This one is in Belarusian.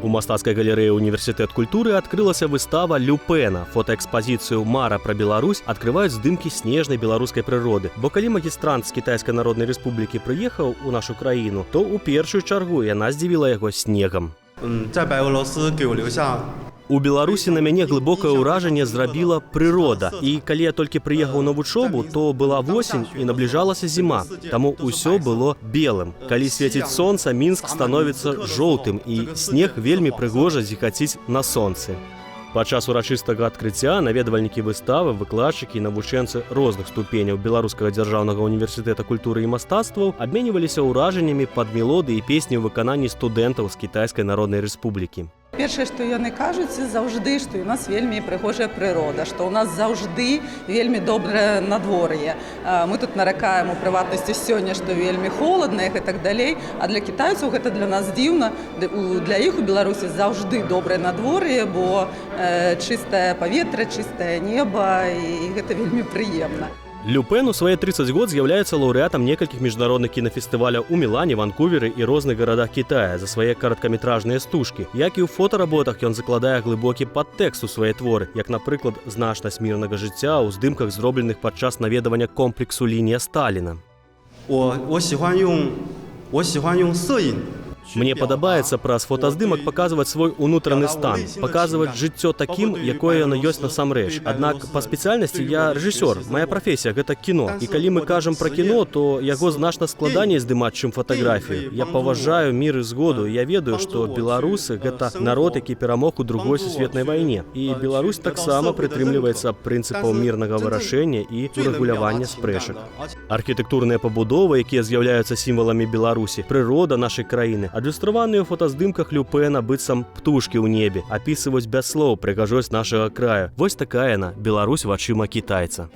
У мастацкай галерэі «Універсітэт культуры» адкрылася выстава Люпена. Фотаэкспазіцыю «Мара пра Беларусь» адкрываюць здымкі снежнай беларускай прыроды. Бо калі магістрант з Кітайскай Народнай Рэспублікі прыехаў у нашу краіну, то ў першую чаргу яна здзівіла яго снегам. 嗯，在白俄罗斯给我留下 У Беларусі на мяне глыбокае ўражанне зрабіла прырода. І калі я толькі прыехаў на вучобу, то была восень і набліжалася зіма. Таму ўсё было белым. Калі свеціць сонца, Мінск становіцца жоўтым, і снег вельмі прыгожа зіхаціць на сонцы. Падчас урачыстага адкрыцця наведвальнікі выставы, выкладчыкі і навучэнцы розных ступеняў Беларускага дзяржаўнага універсітэта культуры і мастацтваў абменьваліся ўражаннямі пад мелодыі і песні ў выкананні студэнтаў з Кітайскай Народнай Рэспублікі. Першае, што яны кажуць заўжды, што у нас вельмі прыгожая прырода, што ў нас заўжды вельмі добрае надвор'е. Мы тут наракаем, у прыватнасці сёння, што вельмі холадна і так далей. А для кітайцаў гэта для нас дзіўна. Для іх у Беларусі заўжды добрае надвор'е, бо чыстае паветра, чыстае неба, і гэта вельмі прыемна. Люпен у свае 30 год з'яўляецца лаўрэатам некалькіх міжнародных кінафестываляў у Мілане, Ванкуверы і розных гарадах Кітая за свае кароткаметражныя стужкі. Як і ў фотаработах, ён закладае глыбокі падтэкст у свае творы, як, напрыклад, значнасць мірнага жыцця ў здымках, зробленых падчас наведавання комплексу «Лінія Сталіна». 我喜欢用摄影 Мне падабаецца праз фотаздымак паказваць свой унутраны стан, паказваць жыццё такім, якое яно ёсць насамрэч. Аднак па спецыяльнасці я рэжысёр. Мая прафесія — гэта кіно. І калі мы кажам пра кіно, то яго значна складаней здымаць, чым фатаграфію. Я паважаю мір і згоду. Я ведаю, што беларусы — гэта народ, які перамог у Другой сусветнай вайне. І Беларусь таксама прытрымліваецца прынцыпаў мірнага вырашэння і урэгулявання спрэчак. Архітэктурныя пабудовы, якія з'яўляюцца сімваламі Беларусі, прырода нашай краіны, адлюстраваныя ў фотаздымках Люпена, быццам птушкі ў небе, апісваюць без слоў прыгажосць нашага краю. Вось такая яна, Беларусь, вачыма кітайца.